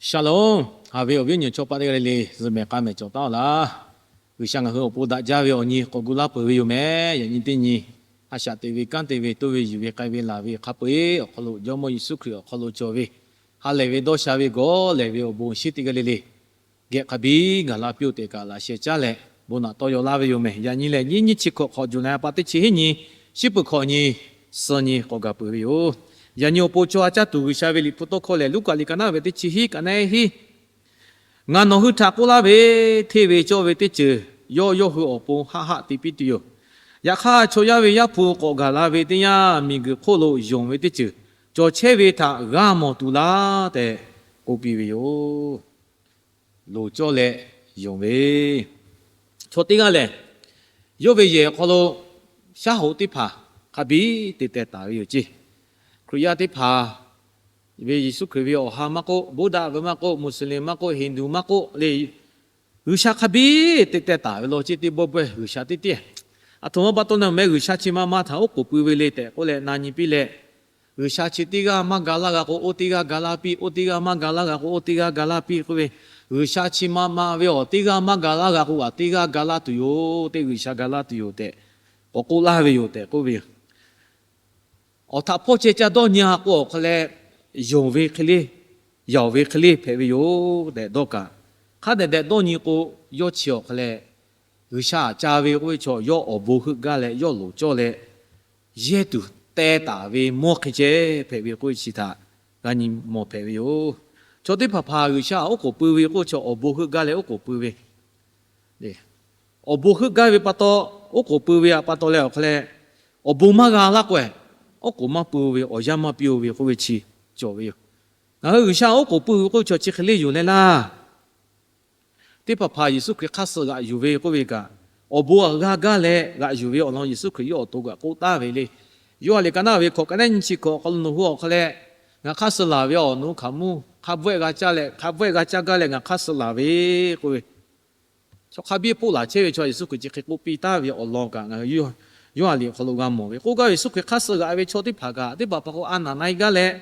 Shalom. Haꞈ ve awˬ viˉ awˬ nyi chaw paˆ teˇ g'aˇ le le, zuhꞈ mehˍ k'a mehˍ cawˬ taˉ-oˬ laˇ. G'uiˬsha ngaˬ hui awˬ pon daꞈ jaˇ ve awˬ nyi k'awꞈ gu laˇ peuˬ ve yoˬ meh. Yaꞈ nyi teˇ nyi, a shaꞈ teꞈ ve kanˉ te ve toˇ ve yuˬ ve k'ai ve laˬ ve hk'a peu-eˬ awˬ hk'aw lo Jawˇmawˇ Yeˍsuˆ Hkriꞈ awˬ hk'aw lo cawˬ ve ha lehˬ ve dawˇ sha ve gawˇ lehˬ ve awˬ bon shinˉ teˇ g'aˇ le le geh hk'a biˇ gaˬ la piˇ-oˆ tehꞈ kaꞈ laꞈ sheh caˉ leh, bon naꞈ tawˇ yaw laˇ ve yoˬ meh. Yaꞈ nyi lehˬ, nyiˇ nyiˇ chi hkawꞈ hk'awꞈ juˬ na pa teˇ chi hiˉ nyi, shiˉ peuˬ hkawꞈ nyi, suh nyi k'awꞈ gaˬ peuˬ ve yoˬ. Yaꞈ nyi awˬ pon chaw a caˇ tuˬ G'uiˬsha ve liꞈ hpu tawˇ hkawˇ lehˬ, Luˉkaꞈ liꞈ ka naˉ ve teˇ chi hiˉ ka naˉ hiˉ, Ngaˬ nawˬ hui htaꞈ k'oˆ laˇ ve, hteˇ ve cawˇ ve teˇ ceuˬ yawˇ yawˇ hui awˬ pon haˆ haˆ te piˇ tuˬ yoˬ. Yaꞈ hk'aˇ, chaw yaˇ ve Yaˇ hpu k'awꞈ gaˬ la ve teˇ yanˇ, miˬguiˬ hk'oˆ lo yonˍ ve teˇ ceuˬ cawˬ chehˇ ve htaꞈ g'a mawˬ tuˬ laˇ tehꞈ k'oˆ piˇ ve yoˬ. Loˍ cawˇ leh yonˍ ve chaw teˇ g'aˇ lehˬ, yawˇ ve yehˬ awˬ hk'aw lo shaˉ hoꞈ teˇ hpaˍ hk'a biˇ te teh taˍ ve yoˬ ceˇ. Hkriꞈ yaˇ teˇ hpaˍ ve Yeˍsuˆ Hkriꞈ ve awˬ ha maˇ k'oˆ, Buddha ve maˇ k'oˆ, Muslim maˇ k'oˆ, Hindu maˇ k'oˆ le, G'uiˬsha hk'a biˇ te teh taˍ ve law ceˇ. Teˇ bawˆ bawehˇ G'uiˬsha teˇ tiˉ. Aˬ htoꞈ ma pa taw na meh G'uiˬsha chi ma ma htaꞈ oˉ k'oˍ pui ve le tehꞈ k'oˆ leh na nyi piˇ leh, G'uiˬsha chi teˇ g'aˇ maˇ ga laˇ g'a k'o, oˇ teˇ g'aˇ ga laˇ piˇ, oˇ teˇ g'aˇ maˇ ga laˇ g'a k'o, oˇ teˇ g'aˇ ga laˇ piˇ k'oˆ ve, G'uiˬsha chi ma ma ve awˬ teˇ g'aˇ maˇ ga laˇ g'a k'o, aˬ teˇ g'aˇ ga laˇ tuˬ yoˬ, teˇ G'uiˬsha ga laˇ tuˬ yoˬ tehꞈ k'awꞈ k'oˆ laˇ ve yoˬ tehꞈ k'oˆ ve yoˬ. Awˬ htaꞈ hpawˇ ceh ca dawˇ nyi-a k'o, awˬ hk'a leh yonˍ ve hk'e le, yaoˍ ve hk'e le hpehꞈ ve yoˬ tehꞈ dawˇ kaꞈ, hk'a dehꞈ dehꞈ dawˇ nyi k'o, yawˇ chi awˬ hk'a leh G'uiˬsha aꞈ ca ve k'oˆ ve chaw, yawˇ awˬ bon heuˆ gaˇ leh yawˇ loˍ cawˇ leh yehˇ tuˬ teh taˍ ve mawˇ hk'e ceh hpehꞈ ve k'oˆ ve chi htaꞈ g'a nyi mawˬ hpehꞈ ve yoˬ. Chaw teˇ hpaˍ hpaˍ G'uiˬsha oˉ k'oˍ pui ve k'oˆ ve chaw awˬ bon heuˆ gaˇ leh oˉ k'oˍ pui ve, awˬ bon heuˆ gaˇ ve pa taw, oˉ k'oˍ pui ve pa taw leh awˬ hk'a leh, awˬ bon maˇ g'a laˇ k'o, oˉ k'oˍ maˇ pui ve, awˬ yanˇ maˇ piˇ-o ve k'oˆ ve chi cawˬ ve yoˬ. Ngaˬ hui G'uiˬsha oˉ k'oˍ pui ve k'oˆ ve chaw chi hk'e le yoˬ leh laˇ. Teˇ hpaˍ hpaˍ Yeˍsuˆ Hkriꞈ hk'aˇ suh g'aꞈ yuˬ ve k'oˆ ve kaꞈ, awˬ bon aꞈ g'a gaˇ leh g'aꞈ yuˬ ve awˬ lawn Yeˍsuˆ Hkriꞈ yawˇ awˬ to kaꞈ k'oˆ taˍ ve le. Yoˇhanˬ liꞈ ka naˉ ve hkawꞈ ka naˉ nyi chi hkawꞈ awˬ hk'aw lo nawˬ hui awˬ hk'a leh, ngaˬ hk'aˇ suh laˬ ve awˬ nawˬ hui hkaoˍmonˇ hk'a bvuhˆ-e g'a caˇ leh, hk'a bvuhˆ-e g'a caˇ gaˇ leh ngaˬ hk'aˇ suh laˬ ve k'oˆ ve, chaw hk'a biˇ poˆ laˬ chehˇ ve chaw Yeˍsuˆ Hkriꞈ chi hk'e k'oˆ piˇ taˍ ve awˬ lawn kaꞈ ngaˬ hui Yoˇhanˬ liꞈ awˬ hk'aw lo g'a mawˬ ve. K'oˆ gaˇ ve Yeˍsuˆ Hkriꞈ hk'aˇ suh g'aꞈ ve chaw teˇ hpaˍ kaꞈ, teˇ hpaˍ hpaˍ k'o a naˍ na-e gaˇ leh,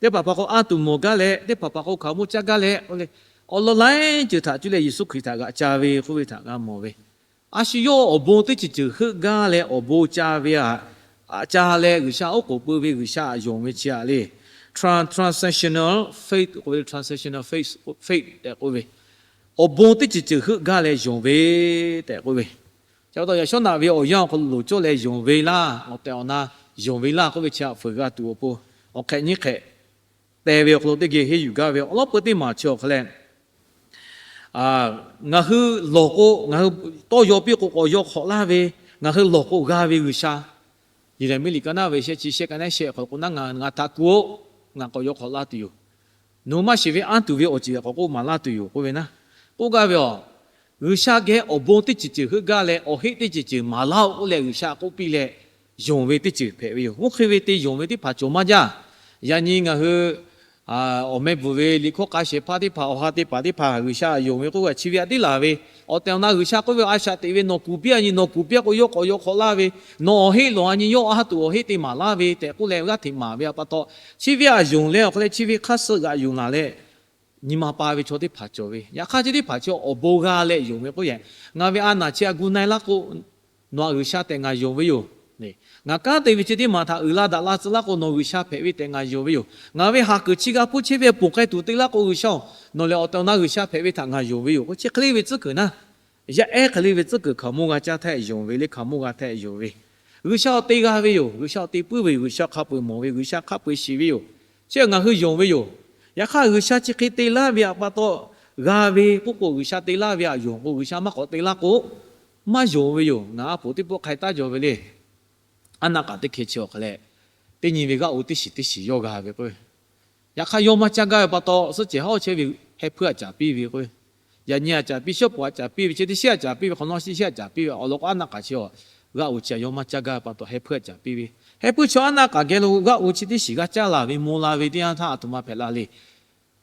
teˇ hpaˍ hpaˍ k'o a tuˬ mawˬ gaˇ leh, teˇ hpaˍ hpaˍ k'o hkaoˍmonˇ caˇ gaˇ leh, awˬ lawn laiˉ ceuˬ htaꞈ cuˇ leh Yeˍsuˆ Hkriꞈ htaꞈ g'aꞈ ca ve k'oˆ ve htaꞈ g'a mawˬ ve. A shu yawˇ awˬ bon teˇ ceuˬ ceuˬ heuˆ gaˇ leh awˬ bon ca ve aꞈ, aꞈ ca leh G'uiˬsha oˉ k'oˍ pui ve, G'uiˬsha aꞈ yonˍ ve chi aꞈ le, tran- transactional faith k'oˆ ve, transactional faith, faith tehꞈ k'oˆ ve, awˬ bon teˇ ceuˬ ceuˬ heuˆ gaˇ leh yonˍ ve tehꞈ k'oˆ ve. Chi pa taw yaꞈ shawˉ naꞈ ve awˬ yanˇ awˬ hk'aw lo loˍ cawˇ leh yonˍ ve laˇ, awˬ tehˬ awˬ na yonˍ ve laˇ k'oˆ ve chi aꞈ fuiˍ g'a tuˬ awˬ pon, awˬ hk'ehꞈ nyiˇ hk'ehꞈ te ve awˬ hk'aw lo teˇ geh henˇ yuˬ gaˇ ve awˬ lawn peuˬ teˇ maˬ chi awˬ hk'a leh, ngaˬ hui lawˬ k'o, ngaˬ hui tawˇ yaw piˇ k'o k'awꞈ yaw hk'awꞈ laˇ ve, ngaˬ hui lawˬ k'o g'a ve G'uiˬsha, Yeˍraˍmiˆ liꞈ ka naˉ ve shehˆ chi shehˆ ka naˉ shehˆ hk'aw lo k'o naˉ, ngaˬ htaꞈ kuˬ-oˆ, ngaˬ k'awꞈ yaw hk'awꞈ laˇ tuˬ yoˬ. Nawˬ hui maˇ shiˍ ve anˇ tuˬ ve awˬ ceuˬ k'awꞈ k'oˆ maˍ laˇ tuˬ yoˬ k'oˆ ve naˉ. K'oˆ gaˇ ve aˬ, G'uiˬsha geh awˬ bon teˇ ceuˬ ceuˬ heuˆ gaˇ leh awˬ heˆ teˇ ceuˬ ceuˬ maˍ laˇ-oˆ k'oˆ leh G'uiˬsha k'oˆ piˇ leh yonˍ ve teˇ ceuˬ hpehꞈ ve yoˬ. Oˇ hk'e ve te yonˍ ve teˇ hpaˍ cawˬ maˇ jaˇ. Yaꞈ nyi ngaˬ hui awˬ meh bvuhˬ ve liꞈ hkawˇ k'a shehˍ hpaˇ teˇ hpaˍ, awˬ ha teˇ hpaˍ teˇ hpaˍ G'uiˬsha yonˍ ve k'oˆ ve chi ve aꞈ tiˉ laˬ ve, awˬ tehˬ awˬ na G'uiˬsha k'oˆ ve a shaꞈ teꞈ ve nawˬ kuˬ piˇ a nyi, nawˬ kuˬ piˇ k'o yawˇ k'awꞈ yaw hk'awꞈ laˇ ve, nawˬ awˬ heˆ lawˬ a nyi yawˇ a ha tuˬ awˬ heˆ te maˍ laˇ ve tehꞈ k'oˆ leh g'aˇ hteꞈ maˍ ve aꞈ pa taw, chi ve aꞈ yonˍ leh awˬ hk'a leh chi ve hk'aˇ suh g'aꞈ yonˍ laˬ leh, nyi ma pa ve chaw teˇ hpaˍ cawˬ ve. Yaꞈ hk'aˇ chi teˇ hpaˍ chi awˬ bon g'a leh yonˍ ve k'oˆ yehˬ, ngaˬ ve a naˬ chi aꞈ gu na-e laˇ k'o, nawˬ aꞈ G'uiˬsha tehꞈ ngaˬ yonˍ ve yoˬ. Ngaˬ kanˉ te ve chi teˇ maˬ htaꞈ uiˍ la daꞈ la tcuh laˇ k'o nawˬ G'uiˬsha hpehꞈ ve tehꞈ ngaˬ yonˍ ve yoˬ. Ngaˬ ve haˍ kuiˬ chi g'a hpuˇ chehˇ ve ponˬ k'ai tuˬ te laˇ k'o G'uiˬsha-oˬ, nawˬ lehˬ awˬ tehˬ awˬ na G'uiˬsha hpehꞈ ve htaꞈ ngaˬ yonˍ ve yoˬ. Chi hk'e le ve tcuhˉ kuiˬ naˉ, yaˇ ehˉ hk'e le ve tcuhˉ kuiˬ hkaoˍmonˇ g'a caˇ htaˇ yonˍ ve le, hkaoˍmonˇ g'a htaˇ yonˍ ve, G'uiˬsha awˬ te g'a ve yoˬ. G'uiˬsha awˬ te puiˉ ve yoˬ. G'uiˬsha hk'a peu-eˬ mawˬ ve, G'uiˬsha hk'a peu-eˬ shiˍ ve yoˬ. Chi ngaˬ hui yonˍ ve yoˬ. Yaꞈ hk'aˇ G'uiˬsha chi hk'e te laˇ ve aꞈ pa taw g'a ve k'oˆ k'o, G'uiˬsha te laˇ ve aꞈ yonˍ k'o, G'uiˬsha maˇ k'awꞈ te laˇ k'o, maˇ yonˍ ve yoˬ. Ngaˬ a poˍ teˇ pawˆ hk'a taˉ jaw ve le. Aˉ naˆ k'aꞈ teˇ hkeh chi awˬ hk'a leh, teˇ nyi ve g'aˇ o teˇ shiˍ teˇ shiˍ yawˇ g'a ve k'o, yaꞈ hk'aˇ yawˇ maˇ caˇ gaˇ ve pa taw, suhˉ cehˬ haˉ chehˇ ve heh hpuiˇ aꞈ caˍ piˇ ve k'o, yaꞈ nyi aꞈ caˍ piˇ, shawˉ poˍ aꞈ caˍ piˇ ve, chi teˇ shiˉ aꞈ caˍ piˇ ve, hk'awꞈ nawˉ shiˉ shiˉ aꞈ caˍ piˇ ve awˬ lawn k'o, aˉ naˆ k'aꞈ chi g'aˇ o chi aꞈ yawˇ maˇ caˇ gaˇ ve pa taw heh hpuiˇ aꞈ caˍ piˇ ve. Heh hpuiˇ chi aˉ naˆ k'aꞈ geh lo g'aˇ o chi teˇ shiˍ g'a caˇ laˬ ve maw la ve teˇ yanˇ htaˇ aˬ htoꞈ ma hpehꞈ la le.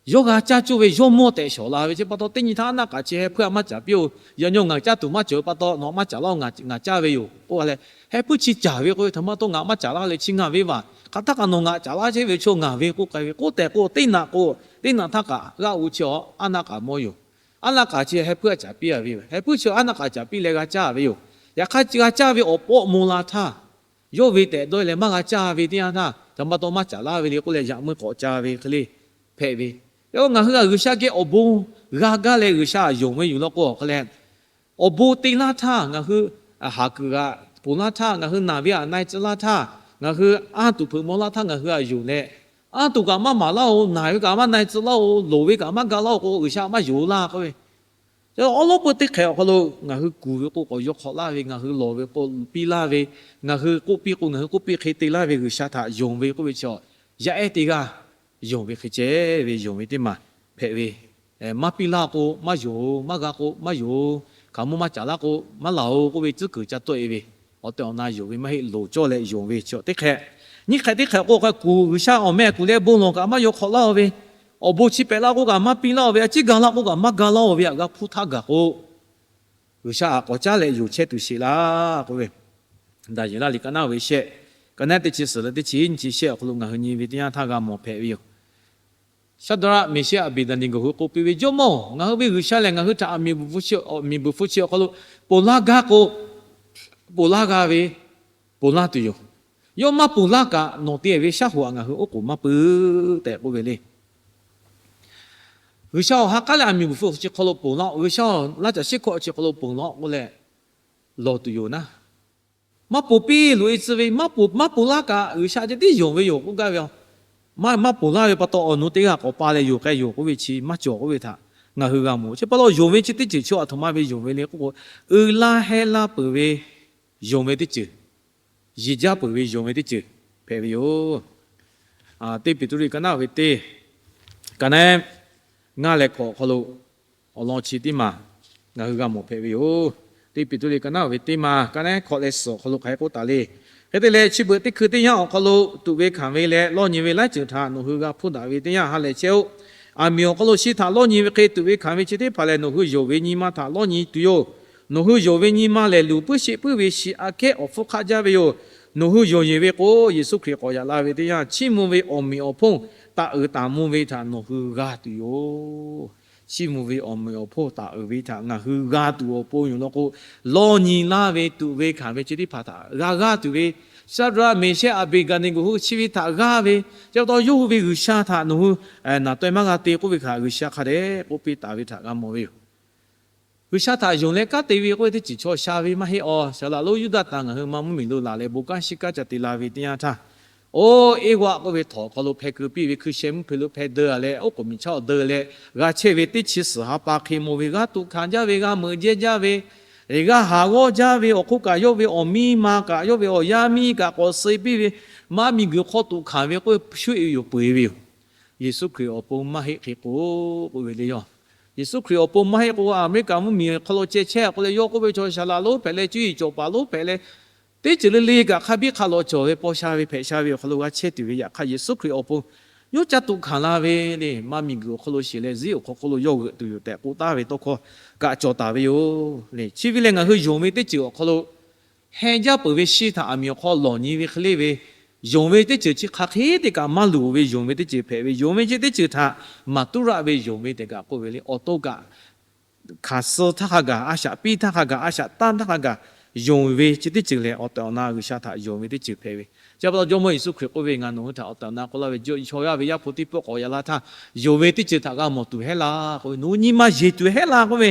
yawˇ g'a caˇ cawˇ ve yawˇ mawˇ tehꞈ shawˍ la ve chi pa taw, teˇ nyi htaˇ aˉ naˆ k'aꞈ chi heh hpuiˇ a maˇ caˍ piˇ-oˬ. Yaꞈ nyi ngaˬ caˇ tuˬ maˇ cawˬ ve pa taw nawˬ maˇ caˍ laˇ-oˬ, ngaˬ caˇ ve yoˬ k'oˆ a leh, heh hpuiˇ chi caˍ ve k'oˆ ve htaꞈ ma taw ngaˬ maˇ caˍ laˇ leh chi ngaˬ ve vaˬ. Hk'aˬ htaˇ kaꞈ nawˬ ngaˬ caˍ laˇ chehˇ ve chaw ngaˬ ve k'oˆ k'ai ve k'oˆ tehꞈ k'o, teˇ naꞈ k'o teˇ naꞈ htaˇ kaꞈ g'aˇ uˉ chi a aˉ naˆ k'aꞈ mawˇ yoˬ. Aˉ naˆ k'aꞈ chi heh hpuiˇ a caˍ piˇ a ve, heh hpuiˇ chi aˉ naˆ k'aꞈ caˍ piˇ leh g'a caˇ ve yoˬ. Yaꞈ hk'aˇ g'a caˇ ve awˬ pawˆ maw la htaˇ, yawˇ ve tehꞈ dawˇ leh maˇ g'a caˇ ve teˇ yanˇ htaˇ, htaꞈ ma taw maˇ caˍ laˇ ve le k'oˆ leh yaꞈ meuˇ k'awꞈ ca ve hk'e le hpehꞈ ve. Yaꞈ hk'aˇ ngaˬ hui a G'uiˬsha geh awˬ bon g'a gaˇ leh G'uiˬsha a yonˍ ve yoˬ law k'o, hk'e leh awˬ bon te laˇ htaˇ ngaˬ hui haˍ kuiˬ g'a ponˬ laˇ htaˇ, ngaˬ hui naˬ ve aꞈ na-e tcuh laˇ htaˇ, ngaˬ hui anˇ tuˬ hpeuꞈ maw laˇ htaˇ ngaˬ hui a yonˍ leh, anˇ tuˬ kaꞈ maˇ maˍ laˇ-oˬ, naˬ ve kaꞈ maˇ na-e tcuh laˇ-oˬ, loˍ ve kaꞈ maˇ ga laˇ-oˬ k'o, G'uiˬsha maˇ yonˍ laˇ k'oˆ ve. Awˉ lawˉ peu teˇ hk'ehꞈ awˬ hk'aw lo ngaˬ hui kuˬ ve k'o k'awꞈ yaw hk'awꞈ laˇ ve, ngaˬ hui lawˬ ve k'o piˇ laˇ ve, ngaˬ hui k'oˆ piˇ k'o ngaˬ hui k'oˆ piˇ hk'e te laˇ ve G'uiˬsha htaꞈ yonˍ ve k'oˆ ve chi, yaˇ ehˉ teˇ g'aˇ yonˍ ve hk'e ceh ve yonˍ ve teˇ maˬ hpehꞈ ve. Maˇ piˇ laˇ k'o maˇ yonˍ-oˬ, maˇ g'a k'o maˇ yonˍ-oˬ, hkaoˍmonˇ maˇ caˍ laˇ k'o maˇ laˬ-oˬ k'oˆ ve tcuhˉ kuiˬ ca tawˆ-e ve, awˬ tehˬ awˬ na yonˍ ve maˇ heˆ, loˍ cawˇ leh yonˍ ve chi teˇ hk'ehꞈ. Nyiˇ hk'ehꞈ teˇ hk'ehꞈ k'o, hk'a kuˬ G'uiˬsha awˬ meh kuˬ leh bon lawˬ kaꞈ maˇ yaw hk'awꞈ laˇ-oˬ ve, awˬ bon chi pehꞈ laˇ k'oˆ kaꞈ maˇ piˇ laˇ-oˬ ve, a ciˉ ga laˇ k'oˆ kaꞈ maˇ ga laˇ-oˬ ve, a g'a hpuˇ htaˇ gaˬ k'o, G'uiˬsha aꞈ k'awꞈ caˉ leh yonˍ chehˇ tuˬ sheˍ laˇ k'oˆ ve, Daˍyeˍlaˆ liꞈ ka naˉ ve shehˆ, ka naˉ teˇ chi suhˍ leh teˇ chi nyiˇ chi shehˆ awˬ hk'aw lo ngaˬ hui nyi ve teˇ yanˇ htaˇ g'a mawˬ hpehꞈ ve yoˬ. Shaˍdraˆ, Meˍshehˇ, Aˍbeˍdaˍneˍgoˍ hui k'oˆ piˇ ve, Jawˇmawˇ-oˬ, ngaˬ hui ve G'uiˬsha lehˬ ngaˬ hui htaꞈ aˬ miˍ bvuhꞈ hpu chi awˬ miˍ bvuhꞈ hpu chi awˬ hk'aw lo ponˬ laˇ gaˇ k'o, ponˬ laˇ g'a ve, ponˬ laˇ tuˬ yoˬ. Yawˇ maˇ ponˬ laˇ kaꞈ nawˬ te ve shaˉ hoꞈ aꞈ ngaˬ hui oˉ k'oˍ maˇ peuˬ tehꞈ k'oˆ ve le. G'uiˬsha-oˬ, ha k'aˉ leh aˬ miˍ bvuhꞈ hpu chi hk'aw lo ponˬ laˇ-oˬ. G'uiˬsha-oˬ, laˇ caˬ shiˉ hkawˇ chi hk'aw lo ponˬ laˇ-oˬ k'oˆ leh lawˬ tuˬ yoˬ naˉ. Maˇ ponˬ piˇ loꞈ-e tcuh ve, maˇ ponˬ laˇ kaꞈ G'uiˬsha ceh tiˉ yonˍ ve yoˬ k'oˆ gaˇ ve. Maˇ maˇ ponˬ laˇ ve pa taw awˬ nu teˇ g'aˇ k'awꞈ pa leh yonˍ k'ai yoˬ k'oˆ ve chi maˇ cawˬ k'oˆ ve htaꞈ ngaˬ hui g'a mawˬ. Chi pa taw yonˍ ve chi teˇ ceuˬ chi aˬ htoꞈ ma ve yonˍ ve le k'oˆ k'o, uiˍ la heh la peuˬ ve yonˍ ve teˇ ceuˬ, yiˬ jaˇ peuˬ ve yonˍ ve teˇ ceuˬ hpehꞈ ve yoˬ. Teˇ Peˍtruˆ ka naˉ ve teˇ, ka naˉ ngaˇ leh hkawꞈ awˬ hk'aw lo awˬ lawn chi teˇ maˬ ngaˬ hui g'a mawˬ hpehꞈ ve yoˬ. Teˇ Peˍtruˆ ka naˉ ve teˇ maˬ ka naˉ hkawꞈ leh suhˍ awˬ hk'aw lo hk'aˬ hk'e k'oˆ taˍ le. Hk'e te leh, chi beuꞈ teˇ hkui teˇ yanˇ awˬ hk'aw lo tuꞈ ve hkanˍ ve leh lawˇ nyi ve laiˉ ceuˬ htaꞈ nawˬ hui g'a hpuˇ daꞈ ve teˇ yanˇ ha lehˬ chehˇ-oˆ. Aˬ miˍ awˬ hk'aw lo shi htaꞈ lawˇ nyi ve hk'e tuꞈ ve hkanˍ ve chi teˇ hpaˍ lehˬ, nawˬ hui yonˍ ve nyi ma htaꞈ lawˇ nyi tuˬ yoˬ. Nawˬ hui yonˍ ve nyi ma lehˬ, luˬ puiˉ sheˆ puiˉ ve shi aꞈ kehˉ awˬ hpfuhˇ hk'aˆ jaˇ ve yoˬ. Nawˬ hui yonˍ yeˬ ve k'o, Yeˍsuˆ Hkriꞈ k'awꞈ yaꞈ la ve teˇ yanˇ, chiˇ mvuh ve awˬ meꞈ awˬ hponˇ taˍ uiˍ taˍ mvuh ve htaꞈ nawˬ hui g'a tuˬ yoˬ. Chiˇ mvuh ve awˬ meꞈ awˬ hponˇ taˍ uiˍ ve htaꞈ ngaˬ hui g'a tuˬ awˬ pon yoˬ law k'o, lawˇ nyi laˇ ve tuꞈ ve hkanˍ ve chi teˇ hpaˍ htaꞈ g'a g'aˇ tuˬ ve, Shaˍdraˆ, Meˍshehˇ, Aˍbeˍgaˍneˍgoˍ hui chi ve htaꞈ g'aˇ ve, chi pa taw yawˇ hui ve G'uiˬsha htaꞈ nawˬ hui naˬ taweh maˇ g'a te k'oˆ ve htaꞈ G'uiˬsha hk'a dehꞈ k'oˆ piˇ taˍ ve htaꞈ g'a mawˬ ve yoˬ. G'uiˬsha htaꞈ yonˍ leh kanˉ te ve k'oˆ ve teˇ ceuˬ chaw sha ve maˇ heˆ. Awˬ shaˍ laꞈ lonˉ Yuˇdaꞈ tanˍ ngaˬ hui ma mvuhˇmiˬ lo laˬ leh bon kanˉ shiˉ kanˉ ca te la ve teˇ yanˇ htaˇ, oˇ Eˇwaˆ k'oˆ ve htawnˍ awˬ hk'aw lo hpeh keu piˇ ve hkui sheh mvuhˇ hpeuꞈ lo hpeh deu-a leh, oˉ k'oˍ miˬ chaˇ awˬ deu leh g'a chehˇ ve teˇ chi suhˍ ha pa hk'e mawˬ ve g'aˇ tuꞈ hkanˍ jaˇ ve, g'a meuꞈ jehˇ jaˇ ve, g'a haˍ g'awˇ jaˇ ve, awˬ hk'oˆ kaꞈ yawˇ ve awˬ miˇ ma kaꞈ yawˇ ve awˬ yaˇ miˇ kaꞈ k'awꞈ suh piˇ ve, maˇ miˬguiˬ hk'aw tuꞈ hkanˍ ve k'oˆ ve shu-e ve yoˬ, peu-e ve yoˬ. Yeˍsuˆ Hkriꞈ awˬ pon maˇ heˆ hk'e k'o, k'oˆ ve le yoˬ. Yeˍsuˆ Hkriꞈ awˬ pon maˇ heˆ k'o, Aˍmeˍriˆkaˍ mvuhˇmiˬ hk'aw lo ceh chehˇ k'o leh, yawˇ k'oˆ ve chaw shaˍ laꞈ lonˉ hpehꞈ leh, cuˇ yiˍ cawˬ paˍ lonˉ hpehꞈ leh, teˇ ceuˬ le le kaꞈ hk'a biˇ hk'a lawꞈ cawˬ ve paw sha ve hpehꞈ sha ve awˬ hk'aw lo g'a chehˇ tuˬ ve, yaꞈ hk'aˇ Yeˍsuˆ Hkriꞈ awˬ pon yawˇ ca tuꞈ hkanˍ la ve le, maˇ miˬguiˬ awˬ hk'aw lo sheˍ leh ziˉ awˬ hk'aw lo yawˇ g'euꞈ tuˬ yoˬ tehꞈ k'oˆ taˍ ve tawˇ hkawˇ kaꞈ cawˬ taˍ ve yoˬ le. Chi ve lehˬ, ngaˬ hui yonˍ ve teˇ ceuˬ awˬ hk'aw lo heh jaˇ peuˬ ve shi htaꞈ aˬ miˍ awˬ hk'aw lawˬ nyi ve hk'e le ve, yonˍ ve teˇ ceuˬ chi hk'aˬ hk'e te kaꞈ maˇ luˬ ve yonˍ ve teˇ ceuˬ hpehꞈ ve, yonˍ ve chi teˇ ceuˬ htaꞈ maˍ tuˉ raˆ ve yonˍ ve tehꞈ kaꞈ k'oˆ ve le. Awˬ to kaꞈ hkanˍ suh htaˇ hk'a gaˬ, a shaꞈ piˇ htaˇ hk'a gaˬ, a shaꞈ tanˇ htaˇ hk'a gaˬ, yonˍ ve chi teˇ ceuˬ lehˬ, awˬ tehˬ awˬ na G'uiˬsha htaꞈ yonˍ ve teˇ ceuˬ hpehꞈ ve. Chi pa taw Jawˇmawˇ Yeˍsuˆ Hkriꞈ k'oˆ ve, Ngaˬ nawˬ hui htaꞈ awˬ tehˬ awˬ na k'oˆ laˇ ve, chaw yaˇ ve Yaˇ hpu teˇ pawˆ k'awꞈ yaꞈ la htaˇ, yonˍ ve teˇ ceuˬ htaꞈ g'a mawˬ tuˬ heˆ laˇ k'oˆ ve, nawˬ hui nyi ma yeˬ tuˬ heˆ laˇ k'oˆ ve,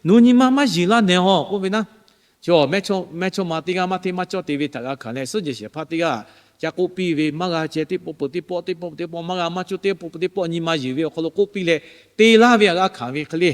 nawˬ hui nyi ma maˇ yeˬ laˇ nehˬ awˬ k'oˆ ve naˉ. Chaw mehˇchawˇma teˇ g'aˇ maˇ hteˇ maˇ cawˇ te ve htaꞈ g'a hkanˍ leh, suhˉ jehˬ shehˍ hpaˇ teˇ g'aˇ ca k'oˆ piˇ ve, Maˇ g'a ceh teˇ pawˆ peuˬ teˇ pawˆ, teˇ pawˆ peuˬ teˇ pawˆ maˇ g'a maˇ cawˇ, teˇ pawˆ peuˬ teˇ pawˆ nyi ma yeˬ ve awˬ hk'aw lo k'oˆ piˇ leh te laˇ ve htaꞈ g'a hkanˍ ve hk'e le.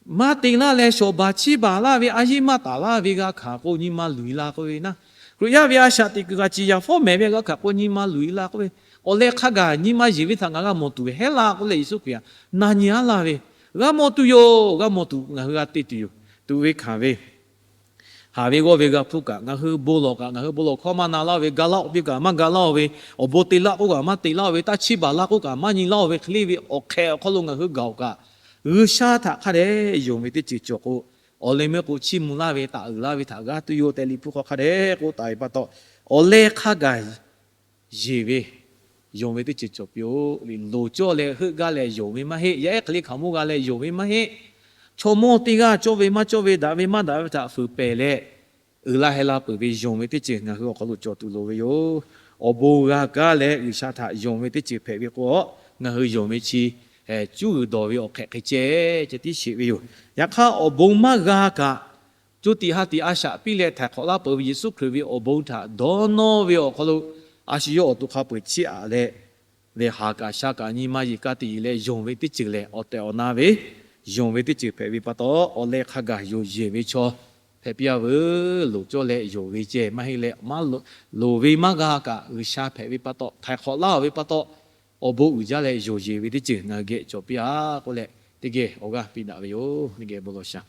Maˇ te laˇ leh shawˍ baˬ chiˇ baˬ laˇ ve, a yiˇ maˇ taˍ laˇ ve g'a hkanˍ k'o, nyi ma luˬ-e la k'oˆ ve naˉ. Hkriꞈ yaˇ ve a shaꞈ teꞈ kuiˬ kaꞈ ciˍ yanˍ fawˉ mehˍ ve g'a hkanˍ k'o, nyi ma luˬ-e la k'oˆ ve, awˬ leh hk'a gaˬ nyi ma yeˬ ve htaꞈ ngaˬ g'a mawˬ tuˬ heˆ laˇ k'oˆ leh, Yeˍsuˆ Hkriꞈ htaꞈ na nyi-a laˇ ve, g'a mawˬ tuˬ yoˬ, g'a mawˬ tuˬ ngaˬ hui g'a te tuˬ yoˬ, tuꞈ ve hkanˍ ve Haˍ ve g'awˇ ve g'a hpuˇ kaꞈ, ngaˬ hui bon lawˬ kaꞈ, ngaˬ hui bon lawˬ hkawˇ maˇ na laˇ ve, ga laˇ-oˬ piˇ kaꞈ maˇ ga laˇ-oˬ ve, awˬ bon te laˇ k'oˆ kaꞈ maˇ te laˇ-oˬ ve, taˇ chiˇ baˬ laˇ k'oˆ kaꞈ maˇ nyi laˇ-oˬ ve hk'e le ve awˬ hk'ehꞈ awˬ hk'aw lo ngaˬ hui gaˬ-oˬ kaꞈ, G'uiˬsha htaꞈ hk'a dehꞈ yonˍ ve teˇ ceuˬ cawˬ k'o, awˬ leh meuˇ k'o chiˇ mvuh laˇ ve, taˍ uiˍ laˇ ve htaꞈ g'a tuˬ yoˬ tehꞈ Liꞈ hpu hk'aw hk'a dehꞈ k'oˆ taˍ ve pa taw, awˬ leh hk'a gaˬ yeˬ ve, yonˍ ve teˇ ceuˬ cawˬ piˇ-oˬ. Loˍ cawˇ leh heuˆ gaˇ leh yonˍ ve maˇ heˆ. Yaˇ ehˉ hk'e le hkaoˍmonˇ g'a leh yonˍ ve maˇ heˆ. Chaw mawˇ teˇ g'aˇ cawˇ ve maˇ cawˇ ve, daꞈ ve maˇ daꞈ ve htaꞈ fuiˍ pehˍ leh, uiˍ la heh la peuˬ ve yonˍ ve teˇ ceuˬ ngaˬ hui awˬ hk'aw lo cawˬ tuˬ loˍ ve yoˬ. Awˬ bon g'a kaˇ leh G'uiˬsha htaꞈ yonˍ ve teˇ ceuˬ hpehꞈ ve k'o, ngaˬ hui yonˍ ve chi cuˉ g'uiˬ dawˬ ve awˬ hk'ehꞈ hk'e ceh ceh tiˉ sheˍ ve yoˬ. Yaꞈ hk'aˇ, awˬ bon maˇ g'a kaꞈ, co tiꞈ ha tiꞈ a shaꞈ piˇ leh htaiˍ hk'awꞈ laˇ peuˬ ve Yeˍsuˆ Hkriꞈ ve awˬ bon htaꞈ dawˇ nawˇ ve awˬ hk'aw lo, a shu yawˇ awˬ to hk'a peu-eˬ chiˇ aꞈ leh, lehˬ haˍ kaꞈ sha kaꞈ nyi ma yeˬ ka tiꞈ yeˬ leh yonˍ ve teˇ ceuˬ lehˬ, awˬ tehˬ awˬ na ve yonˍ ve teˇ ceuˬ hpehꞈ ve pa taw, awˬ leh hk'a gaˬ yonˍ yeˬ ve chaw hpehꞈ piˇ-a veuˬ. Loˍ cawˇ leh yonˍ ve ceh maˇ heˆ leh, maˇ loˍ ve maˇ g'a kaꞈ, G'uiˬsha hpehꞈ ve pa taw, htaiˍ hk'awꞈ laˇ-oˬ ve pa taw, awˬ bon uiˍ jaˇ leh yonˍ yeˬ ve teˇ ceuˬ ngaˬ hui geh cawˬ piˇ-a k'oˆ leh, teˇ geh awˬ g'aˇ piˇ daꞈ ve yoˬ. Teˇ geh bon lawˬ shaˍ.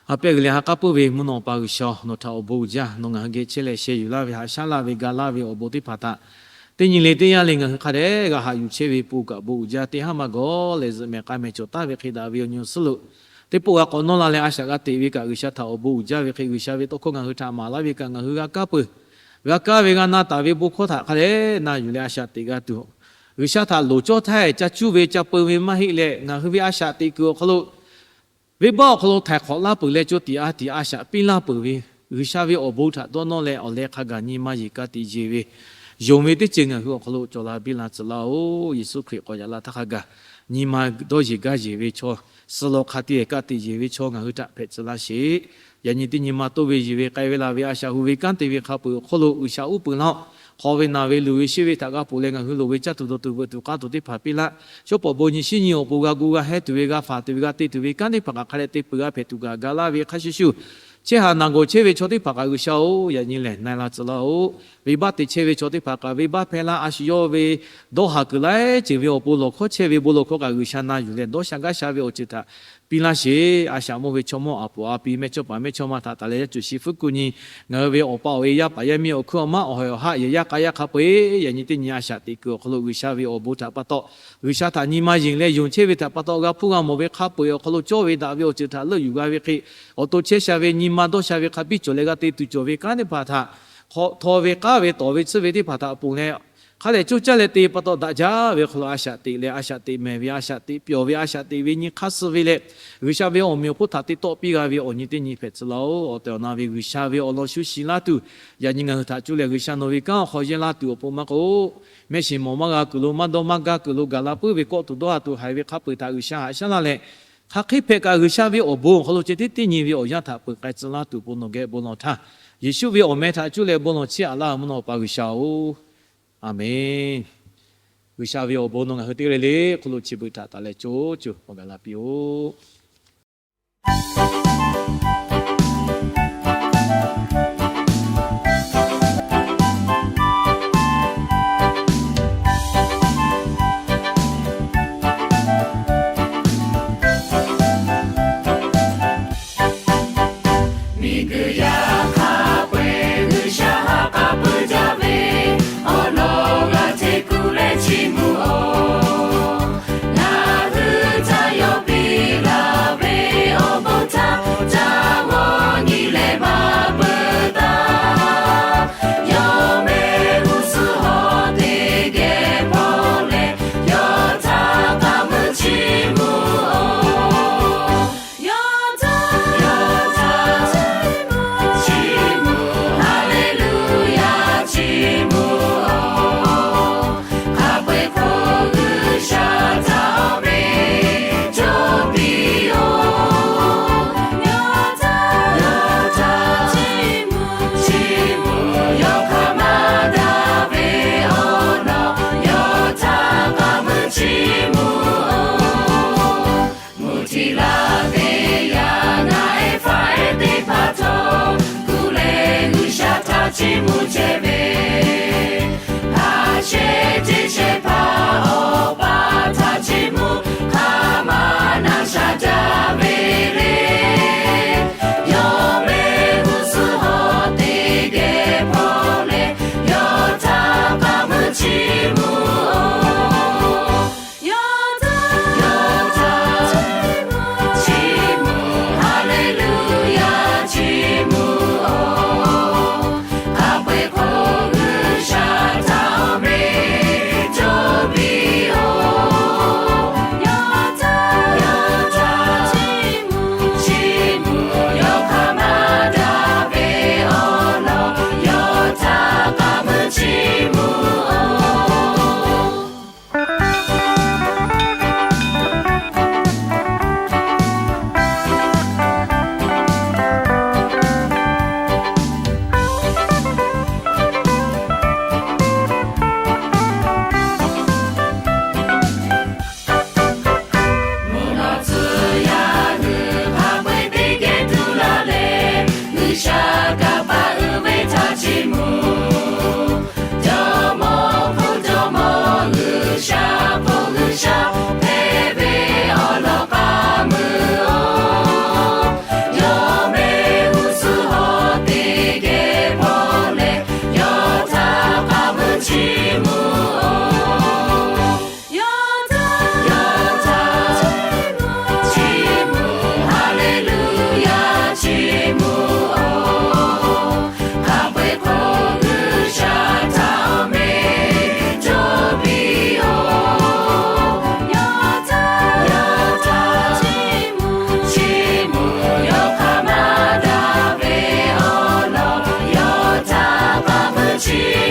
Ha pehˇ g'uiˬ leh ha k'aˉ puiˉ ve mvuhˇ naw pa G'uiˬsha-oˬ, nawˬ htaꞈ awˬ bon uiˍ jaˇ. Nawˬ ngaˬ hui geh chehˇ leh sheh yuˬ laˇ ve, haꞈ shaˉ laˇ ve, ga laˇ ve awˬ bon teˇ hpaˍ htaꞈ teˇ nyi le teˇ yanˇ le ngaˬ hui hk'a dehꞈ g'a haꞈ yuˬ chehˇ ve pon kaꞈ bon uiˍ jaˇ. Teˇ haˉ maˇ gawˬ leh zuhꞈ mehˍ k'ai mehˍ cawˬ taˍ ve hk'e daꞈ ve awˬ nyi awˬ suhˉ lo teˇ poˆ g'a k'awꞈ nawˇ la leh a shaꞈ g'a teꞈ ve kaꞈ, G'uiˬsha htaꞈ awˬ bon uiˍ jaˇ ve hk'e, G'uiˬsha ve tawˇ hkawˇ ngaˬ hui htaꞈ maˍ laˇ ve kaꞈ, ngaˬ hui g'a kaˇ peuˬ. G'a kaˇ ve g'a na taˍ ve bon hkawˇ htaꞈ hk'a dehꞈ na yuˬ leh a shaꞈ teꞈ g'a tuˬ, G'uiˬsha htaꞈ loˍ cawˇ htaˇ ca cuˇ ve ca peu ve maˇ heˆ leh, ngaˬ hui ve a shaꞈ teꞈ kuiˬ awˬ hk'aw lo, venˇbaˆ awˬ hk'aw lo htaiˍ hk'awꞈ laˇ peuˬ leh co tiꞈ ha tiꞈ a shaꞈ piˇ laˇ peuˬ ve, G'uiˬsha ve awˬ bon htaꞈ dawˇ nawˇ leh awˬ leh hk'a gaˬ nyi ma yeˬ ka tiꞈ yeˬ ve, yonˍ ve teˇ ceuˬ ngaˬ hui awˬ hk'aw lo cawˬ la biˇ la tcuh laˇ-oˬ. Yeˍsuˆ Hkriꞈ k'awꞈ yaꞈ la htaˇ hk'a gaˬ nyi ma dawˇ yeˬ gaˇ yeˬ ve chaw, suh law hk'a te ka tiꞈ yeˬ ve chaw ngaˬ hui htaꞈ hpehꞈ tcuh laˇ sheˍ. Yaꞈ nyi teˇ nyi ma toˇ ve yeˬ ve k'ai ve la ve a shaꞈ hu ve kanˉ te ve hk'a peu-eˬ awˬ hk'aw lo G'uiˬsha uˉ peunˍ laˇ-oˬ. Hk'aw ve naˬ ve luˬ ve sheˆ ve htaꞈ g'a ponˬ leh ngaˬ hui loˍ ve caˇ tuˬ dawˬ tuˬ veuꞈ tuˬ k'aˇ tuˬ teˇ hpaˍ piˇ laˇ. Shawˉ pawˍ bon nyi shinˉ nyi awˬ pon g'a gu g'a hehˉ tuˬ ve, g'a faˍ tuˬ ve, g'a te tuˬ ve kanˉ teˇ hpaˍ kaꞈ hk'a dehꞈ te peuˬ g'a hpehꞈ tuˬ kaꞈ ga laˇ ve hk'a shuˍ shuˍ, chehˇ haꞈ naˬ gawˬ chehˇ ve chaw teˇ hpaˍ kaꞈ G'uiˬsha-oˬ, yaꞈ nyi lehˬ na e la tcuh laˇ-oˬ. Venˇbaˆ te chehˇ ve chaw teˇ hpaˍ kaꞈ venˇbaˆ hpehˇ laˇ, a shu yawˇ ve dawˇ haˍ kuiˬ laiˉ ceuˬ ve awˬ pon lawˬ hkawˇ chehˇ ve bon lawˬ hkawˇ kaꞈ G'uiˬsha na yuˬ leh dawˇ sha gaˇ sha ve awˬ ceuˬ htaꞈ piˇ laˇ sheˍ. A shaꞈ mawˇ ve chaw mawˇ a poˍ a pi mehˇchawˇ paˍ mehˇchawˇma htaꞈ taˍ leh yaˇ cuˬ shi fuˉ kuˆ nyi, ngaˬ hui ve awˬ pa awˬ e yaˇ paˍ yaˇ miˇ awˬ hkuiˉ awˬ maˉ awˬ haiˬ awˬ haˆ yehˬ yaˇ k'a yaˇ hk'a peu-eˬ yaꞈ nyi teˇ nyi a shaꞈ teꞈ kuiˬ awˬ hk'aw lo G'uiˬsha ve awˬ bon htaꞈ pa taw, G'uiˬsha htaꞈ nyi ma yeˬ leh yonˍ chehˇ ve htaꞈ pa taw g'a hpuˇ g'a mawˬ ve hk'a peu-eˬ awˬ hk'aw lo cawˇ ve daꞈ ve awˬ ceuˬ htaꞈ leuˆ yuˬ g'a ve hk'e, awˬ to chehˇ sha ve nyi ma dawˇ sha ve hk'a biˇ cawˬ leh g'a te tuˬ cawˬ ve kanˉ teˇ hpaˍ htaꞈ hk'aw htaw ve k'aˉ ve tawˍ ve tsuhˇ ve teˇ hpaˍ htaꞈ ponˬ leh, hk'a dehꞈ coˇ caˇ leh te pa taw daꞈ jaˇ ve awˬ hk'aw lo a shaꞈ teꞈ leh a shaꞈ teꞈ mehˍ ve, a shaꞈ teꞈ pyawˬ ve, a shaꞈ teꞈ ve nyi hk'aˇ suh ve leh, G'uiˬsha ve awˬ meꞈ awˬ hponˇ htaꞈ te tawˆ piˇ g'a ve awˬ nyi teˇ nyi hpehꞈ tcuh laˇ-oˬ. Awˬ tehˬ awˬ na ve G'uiˬsha ve awˬ lawn shu shiˍ laˇ tuˬ, yaꞈ nyi ngaˬ hui htaꞈ cuˇ leh G'uiˬsha nawˬ ve kanˉ awˬ hk'aw yehˇ laˇ tuˬ awˬ pon maˇ k'o, mehˆ shiˍ mawˬ maˇ g'a kuiˬ lo, maˇ dawˇ maˇ gaˇ kuiˬ lo, gaˬ la puiˉ ve kawˆ tuˬ dawˇ ha tuˬ haiˬ ve hk'a peu-eˬ htaꞈ G'uiˬsha haꞈ shaˉ laˇ leh, hk'aˬ hk'e hpehꞈ kaꞈ G'uiˬsha ve awˬ bon awˬ hk'aw lo ceh tiˉ teˇ nyi ve awˬ yanˇ htaꞈ peuˬ k'ai tcuh laˇ tuˬ awˬ pon nawˬ geh bon lawˬ htaˇ, Yeˍsuˆ ve awˬ meh htaꞈ cuˇ leh bon lawˬ chiˇ aꞈ laˇ mvuhˇ naw pa G'uiˬsha-oˬ, Aˍmenˍ. G'uiˬsha ve awˬ bon nawˬ ngaˬ hui teˇ g'aˇ le le hk'oˆ lo chi beuꞈ htaꞈ taˍ leh co co awˬ gaˬ la piˇ-oˆ. Miˬguiˬ yaˇ hk'a peu-eˬ G'uiˬsha ha k'a peu jaˇ ve, awˬ lawn g'a hteˇ kuˬ leh chiˇ mvuh-oˬ. Ngaˬ hui ca yawˇ piˇ laˇ ve awˬ bon htaꞈ ca g'awˇ nyi leh maˇ peuˬ taˇ. Yawˇ mehˆ g'uˇ suhˍ hawˉ teˇ geh pawˇ leh, yawˇ htaꞈ k'aˉ meuˇ chiˇ mvuh-oˬ. Yawˇ htaꞈ, yawˇ htaꞈ chiˇ mvuh, Haˍleˍluˍyaˍ chiˇ mvuh-oˬ. Hk'a peu-eˬ hk'oˆ G'uiˬsha htaꞈ awˬ meꞈ cawˬ piˇ-oˬ. Yawˇ htaꞈ, yawˇ htaꞈ chiˇ mvuh, chiˇ mvuh, yawˇ hk'a maˇ daꞈ ve awˬ lawn, yawˇ htaꞈ k'aˉ meuˇ chiˇ mvuh-oˬ. Mvuhˇ htiˇ laˇ teˇ yanˇ, ngaˬ ehˉ faˉ ehˉ teˇ hpaˍ htawˇ, kuˬ leh G'uiˬsha htaꞈ chiˇ mvuh chehˇ ve, a sheh teˇ sheh hpaˍ Awˬ pa htaꞈ chiˇ mvuh hk'a maˇ na sha jaˇ ve le. Yawˇ mehˆ chi